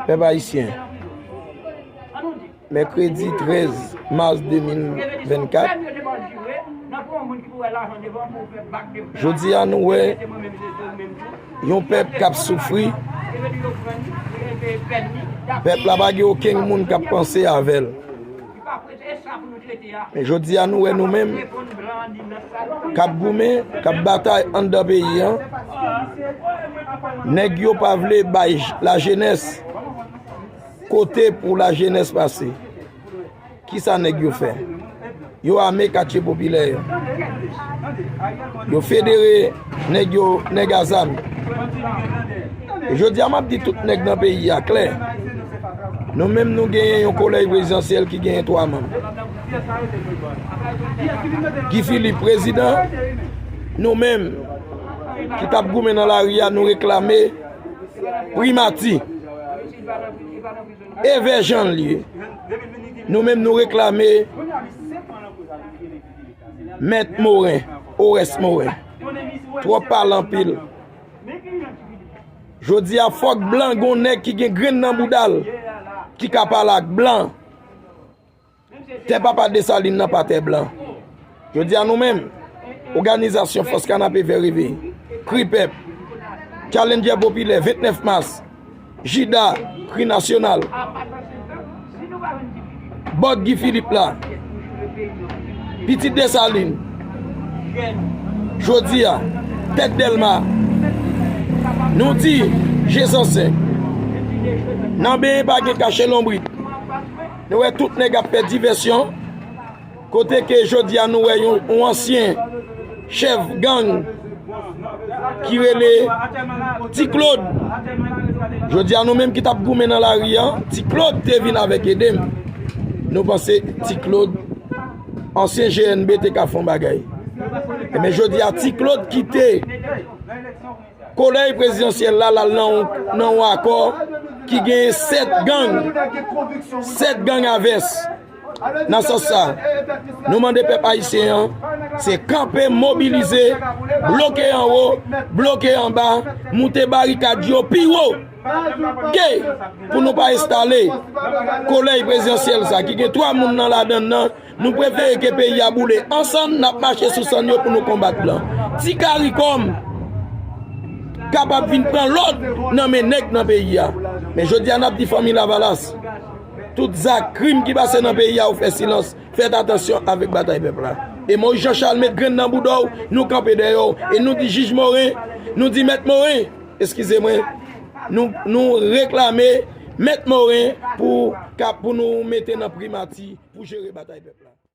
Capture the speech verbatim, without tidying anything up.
Pèp ayisyen, mèkredi trèz mas de mil vennkat, jodi a nou wè yon pèp k ap soufri. Pèp la pa gen okenn moun k ap panse avè l. Men jodi a nou wè nou menm k ap goumen, k ap batay anndan peyi an. Nèg yo pa vle bay j- lajenès kote pou lajenès pase. Kisa nèg yo fè? Yo ame katye popilè yo. Yo federe nèg yo, nèg a zam. E jodi a m ap di tout nèg nan peyi a klè. Nou menm nou genyen yon kolèj prezidansyèl ki genyen twa manm. Guy Philippe prezidan, nou menm ki t ap goumen nan lari a, nou reklame primati. Evè jan l ye. Nou menm nou reklame Mèt Moren, Orès Moren. Twòp pale anpil. Jodi a fòk blan gon nèg ki gen grenn nan bouda l ki ka pale ak blan. Tè papa Desalin nan pa tè blan. Jodi a nou menm, òganizasyon Fòs Kanapevè Reveye, Kri Pèp, Challenger Popilè, vennèf mas, Jida, Kri Nasyonal, Bòg Guy Philippe la, Pitit Desalin, jodi a, tèt Dèlma, nou di, je san senk, nan benyen pa gen kache lonbrit. Nou wè tout nèg ap fè divèsyon. Kote ke jodi a nou wè yon, yon ansyen chèf gang ki rele Ti Claude. Jodi a nou menm ki t ap goumen nan lari a, Ti Claude te vin avèk Edem. Nou panse Ti Claude, ansyen G N B, te ka fè yon bagay. Men jodi a Ti Claude kite kolèj prezidansyèl la, l al nan, nan yon akò ki genyen sèt gang, sèt gang avès. Nan sans sa, nou mande pèp ayisyen an, se kanpe, mobilize, bloke anwo, bloke anba, moute barikad yo pi wo ke pou nou pa enstale kolèj prezidansyèl sa ki gen twa moun nan ladann nan. Nou prefere ke peyi a boule ansanm, n ap mache sou sann yo pou nou konbat blan. Ti Karikòm kapab vin pran lòd nan men nèg nan peyi a. Men jodi a n ap di fanmi Lavalas, tout zak krim ki pase nan peyi a, ou fè silans, fèt atansyon avèk batay pèp la. E Moyiz Janchal met grenn nan bouda w, nou kanpe dèyè w. E nou di jij Moren, nou di mèt Moren, eskize mwen, nou, nou reklame mèt Moren pou, pou nou mete nan primati pou jere batay pèp la.